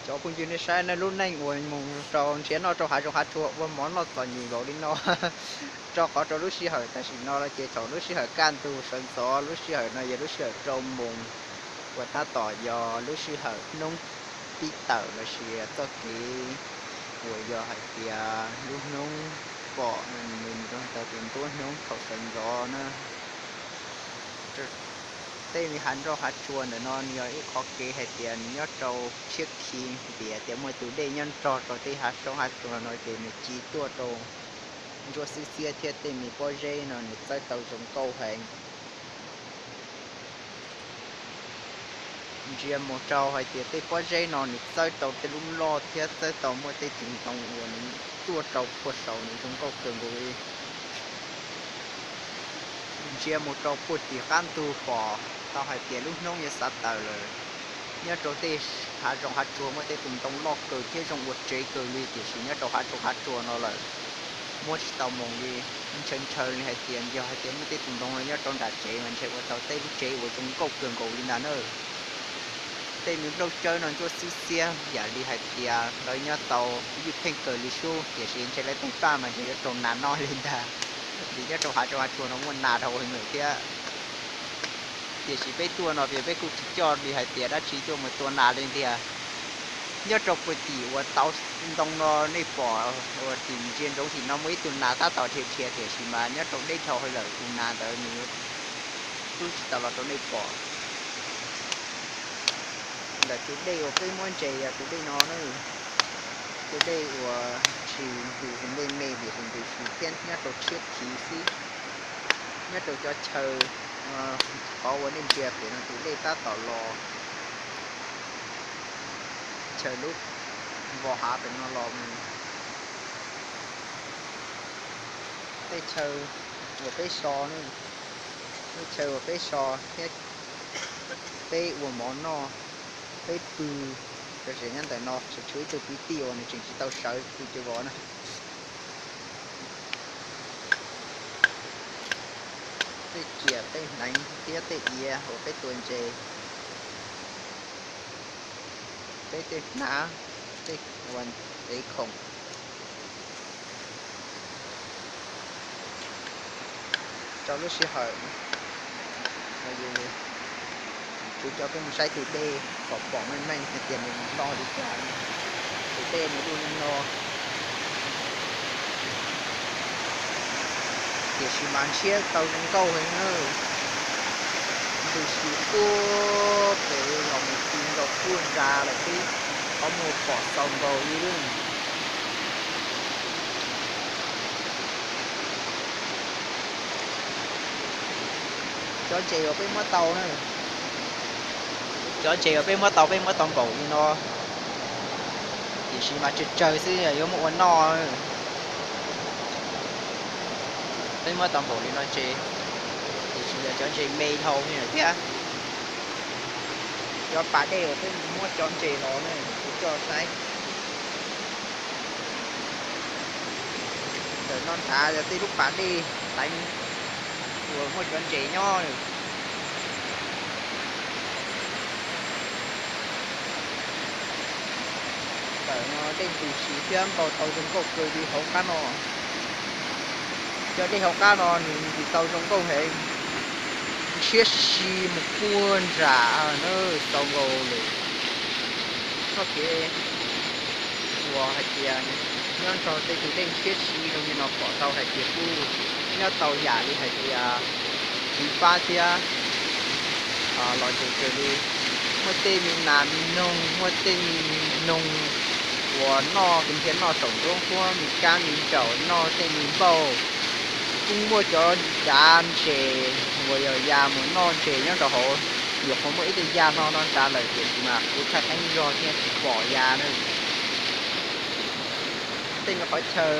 Cov phooj ywg nej saib, nej lub neej uas mus rau nrhiav noj rau hav zoov hav tsuag ua mov noj txom nyem npaum li no, rau qhov rau lub sij hawm tam sim no los ces thaum lub sij hawm kaj ntug sawv ntxov lub sij hawm no yog lub sij hawm rau moos uas tab tom yog lub sij hawm hnub pib tawm los sis txoj kev uas yog hais tias lub hnub pom nws mus rau ntawm tus nruab hnub thaum sawv ntxov na. Tej me hav nroj hav tsuag ntawm no nws yog ib qhov kev hais tias nws nyob rau tshiab khiv vim tias muaj tus dej nyob nrog rau tej hav zoov hav tsuag no ces nws ci tuaj rau ntsuab xib xiab thiab tej me pob zeb no nws txawb tau zoo nkauj heev. Ntsia mus rau hais tias tej pob zeb no nws txawb tau tej lub loj thiab txawb tau muaj tej tus ntoo uas nws tuaj rau puag saum nws zoo nkauj kawg nkaus li. Ntsia mus rau puag tim qab ntug pom tau hais tias lub hnub yuav xav tawm lawm. Nyob rau tej hav zoov hav tsuag muaj tej tus ntoo loj kawg thiab zoo ua tsev kawg li tiam sis nyob rau hav zoov hav tsuag no lawm muab tsis tau mus li. Ntshaw ntshaw li hais tias yog hais tias muaj tej tus ntoo no nyob rau nram tsev mas ntshe ua tau tej lub tsev uas zoo nkauj kawg nkaus li ntag na. Tej me nplooj cawb no ntsuab xib xiab yam li hais tias lawv nyob tau ywj pheej kawg li sub tiam sis ntshe lawv tej paj mas ntshe yuav raug nas noj li ntag. Vim nyob rau hav zoov hav tsuag no muaj nas dhau heev lawm thiab. Tiam sis peb tuaj no ces peb kuj tsis coj li hais tias dab tsi tuaj mus tua nas li tiag. Nyob rau puag tim uas tau ntoo no nej pom uas tim ntsia ntsoov tim no muaj ib tug nas tab tom dhia dhia tiam sis mas nyob rau deb dhau lawm tus nas ntawd nws twb tsis tau los rau nej pom. Ntawm tus dej uas peb muab ntses yog tus dej no na, tus dej uas tsis ntws, tus dej me vim tus ntws sis thiab nyob rau tshiab khiv xwb. Nyob rau cov chaw qhov uas nej ntsia pem no tus dej tab tom los, chaw lub vos hav pem no los mus. Tej chaw uas peb so, tej chaw uas peb so thiab peb ua mov noj, peb pw, rau tsev nyob ntawm no tseem tshuav ib tug kwv tij uas nws tseem tsis tau sawv pw cov vov na. Tej ciam tej hneev thiab tej iav uas peb tua ntses, peb tej hnav, tej ua ev khoom. Rau lub sij hawm no yus tsuas coj peb mus saib tus dej kom pom meej meej hais tias nws loj li cas. Tus dej nws loj li no tiam sis mas ntshiab tau zoo nkauj heev na. Ntws sis puag pem los mus ti nkaus puag nrad lawm xwb, qhov muag pom xaus nkaus li lawm. Cov ntses uas peb muab tau na, cov ntses uas peb muab tau, peb muab tau npaum li no, tiam sis mas tsawg tsawg xwb yuav muab ua noj. Peb muab tau npaum li no ntses, tiam sis yog cov ntses me dhau li lawm thiab. Cov pas dej uas peb muab cov ntses los ne, kuv coj saib. Ntawm no nrad yog tej lub pas dej teev uas muaj cov ntses nyob. Ntawm no dej ntws si thiab npau taws zoo nkauj kawg li hauv qab no. Cov dej hauv qab no nws ntws tau zoo nkauj heev, ntshiab si mus puag nram na, txaus nkaus lawm. Txoj kev uas hais tias nyob nrog tej tus dej ntshiab si zoo li no pom tau hais tias kuj nyob tau yam li hais tias txiv fab thiab los ces raws li muaj tej me nas me noog, muaj tej me noog uas noj kwv nthia noj saum nruab nkuab, me kab me ntsaum noj tej me npauj. Kuj muaj cov dav ntses uas yog ya mus noj ntses nyob rau hauv. Nyuam qhuav muaj ib tug ya hlo no nrad lawm tiam sis mas kuv thaij qeeb zog thiaj tsis pom ya na. Tej me qhov chaw,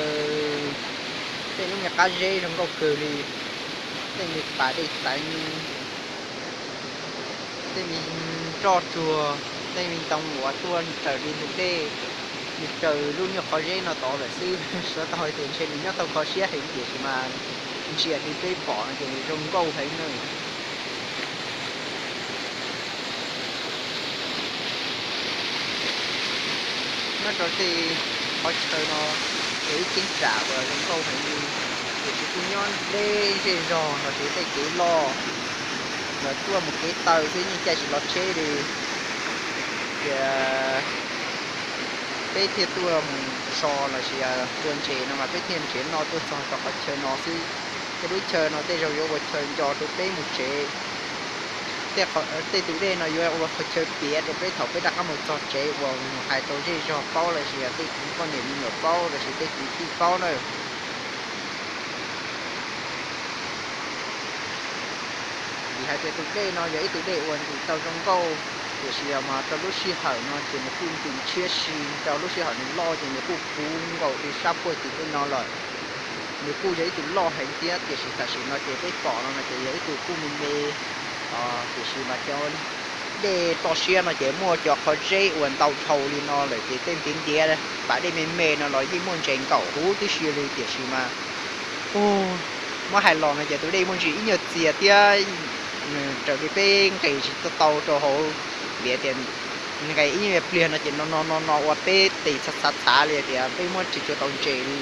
tej lub me qab zeb zoo nkauj kawg li, tej me pas dej teev, tej me nroj tsuag, tej me ntoo uas tuaj raws li ntug dej, nws raws lub nyuag qhov zeb no tod lawm xwb. Xav tau hais tias ntshe nws nyob tau kho siab heev tiam sis mas ntsia li peb pom no ces nws zoo nkauj heev na. Nyob rau tej qhov chaw no yog ib cheeb tsam uas zoo nkauj heev li, tiam sis kuj nyob deb zej zog los sis tej kev loj, los tuaj mus kev taw xwb yeej caij tsis los tsheb li. Ces peb thiaj tuaj mus so los sis tua ntses no mas peb thiaj nrhiav noj tuaj txog rau qhov chaw no xwb. Tej lub chaw no tej zaum yuav ua chaw nco rau peb mus tsev. Tej tus dej no yuav ua qhov chaw piav rau peb thaum peb rov qab mus txog tsev uas mus hais rau zej zog paub los sis tej kwv poj niam me nyuam paub los sis tej kwv tij paub na. Vim hais tias tus dej no yog ib tug dej uas ntws tau zoo nkauj, tiam sis yog mas rau lub sij hawm no ces nws kuj ntws ntshiab si, rau lub sij hawm nws loj ces nws kuj puv nkaus li sab puag tim tej no lawm. Nws kuj yog ib tug loj heev thiab, tiam sis tam sim no ces peb pom no no ces yog ib tug kuj me me, tiam sis mas cov dej toj siab no ces muaj cov qhov zeb uas ntau dhau li no lawm ces tej ntiav ntiav pas dej me me no los yeej muaj ntses nkaum huv tib si li, tiam sis mas muab hais los no ces tus dej muaj ntsis ib nyuag txias thiab, raws li peb nqes tsis tau tau rau hauv, vim tias nqes ib nyuag pliag no ces no no no no ua peb tes txhav txhav txhav li tias peb muab tsis tshua tau ntses li.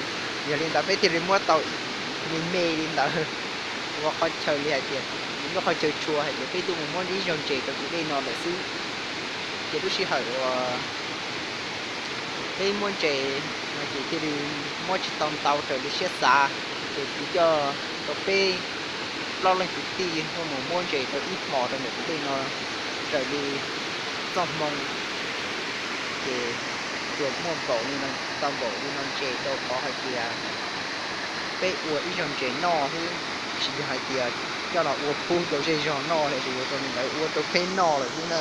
Yog li ntawd peb thiaj li muab tau me me li ntawd ua qhov chaw li hais tias, lub qhov chaw tshua hais tias peb tuaj mus muab ib zaug ntses rau tus dej no lawm xwb. Ces lub sij hawm uas peb muab ntses no ces thiaj li muab tsis tau ntau raws li siab xav, ces kuv coj tau peb plaub leej kwv tij tuaj mus muab ntses rau ib hmos rau ntawm tus dej no raws li txoj hmoo, ces tsuas muaj npaum li no, tau npaum li no ntses rau qhov hais tias peb ua ib zaug ntses noj xwb, tsis yog hais tias coj los ua pub rau zej zog noj li, tsuas yuav rau li ntawd ua rau peb noj lawm xwb na.